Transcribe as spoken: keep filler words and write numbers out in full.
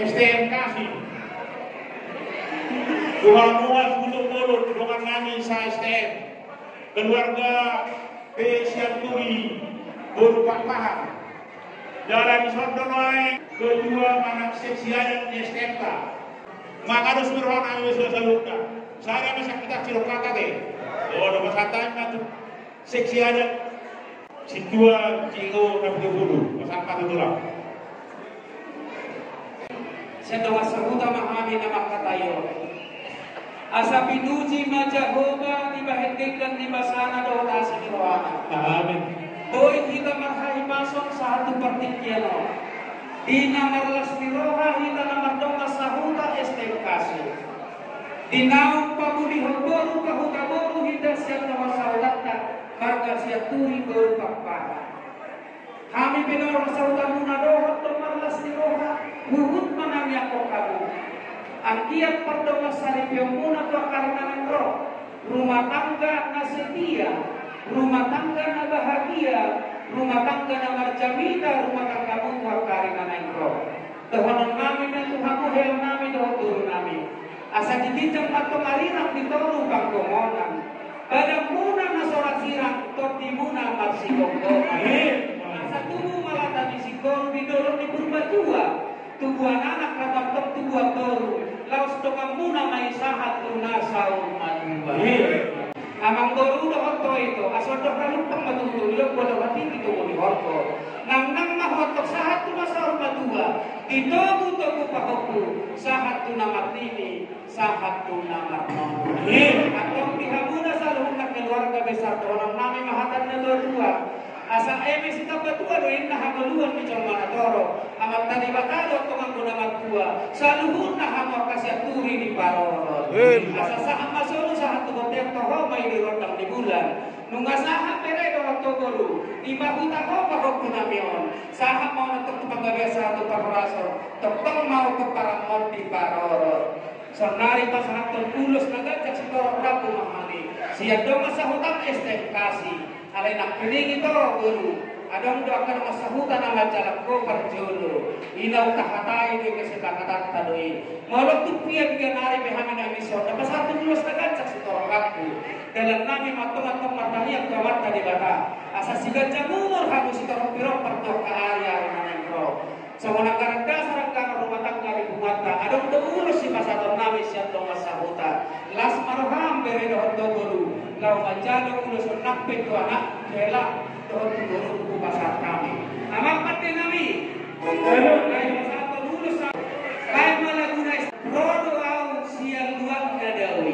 S T M Kasi. Tuhan muas untuk mulut dongan nami sa S T M. Keluarga P. Sianturi boru Pakpahan. Jala dison do nuaeng ketua manang seksi adat ni S T M K. Maka dos ni roha nami sudah saluhutna. Sada masa kita cilok kata ke. Oh, do masa time na tu. Seksi adat sintua Cingo na pitu pulu, pasahat ma tu tulang. Sian dongan sahuta ma hami na mangkatai on. Asa pinuji ma Jahowa dibahen denggan ni basana dohot asi ni rohana. Amin. Boi hita marhahipason sahat tu partingkian on. Di na marlas ni roha hita na mardongan sahuta S T M Kasi. Di naung pamulihon boru pahuta boru hita sian dongan sahutanta marga Sianturi boru Pakpahan. Hami pe dongan sahutamuna dohot do marlas ni roha, huhut ma nami angkon hamu. Anggiat pardongan saripeonmuna tu angka ari na naeng ro. Rumah tangga na setia, rumah tangga na bahagia, rumah tangga na marjamita rumah tanggamu tu angka ari na naeng ro. Dohonon nami ma tu hamu hela nami dohot boru nami. Asa di ginjang ma antong arirang, di toru panggomonan. Badanmuna na so ra sirang, tondimuna marsigomgoman. Asa tubu ma lata ni singkoru di dolok ni Purbatua. Tubu anak, hatop tubu antoru. Laos donganmuna ma i sahat tu na saur matua. Amang boru dohot ito, asa dohot na lumpang ma tutu, lombo dohot tinggi tubu ni horbo. Nangnang ma ho antong sahat tu na saur matua, di togutogu pahompu, sahat tu na marnini, sahat tu na marnono. Antong di hamuna saluhutna keluarga besar, dohonon nami ma hata ni na tuatua. Asa eme sitambatua do inna hangoluan ni jolma na torop. Amanta Debata do antong anggo na martua, saluhutna hamu angka Sianturi diparorot. Asa sahat ma solu sahat tu bontean, toho ma i di rondang ni bulan. Nunga sahat bere dohot boru, dipahuta ho pahompu nami on. Sahat ma on antong tu panggabean sahat tu parhorasan, tongtong ma on tu parange on diparorot. Saonnari pasahathon ulos na ganjang sitorop rambu ma hami sian dongan sahutam S T M Kasi. Alai nangkining i, boru, adong do angka dongan sahuta na manjalang ho parjolo. I na tahatai do i, kesepakatanta do i. Molo tung piga-piga nari pe hami na misa on, pasahathon ulos na ganjang sitorop rambu. Dalan nami ma antong martangiang tu Amanta Debata, asa siganjang umur hamu sitorop pirompar tu angka ari-ari na naeng ro. Songon anggaran dasar anggaran rumah tangga di punguanta, adong do ulos sipasahaton nami sian dongan sahuta. Las ma roham bere dohot boru, laho manjalo ulos on nang pe tu anak, tu hela dohot tu boru hupasahat hami. Amang pande nami, na hupasahathon ulos on, baen ma laguna. Ro do ahu sian luat na dao i.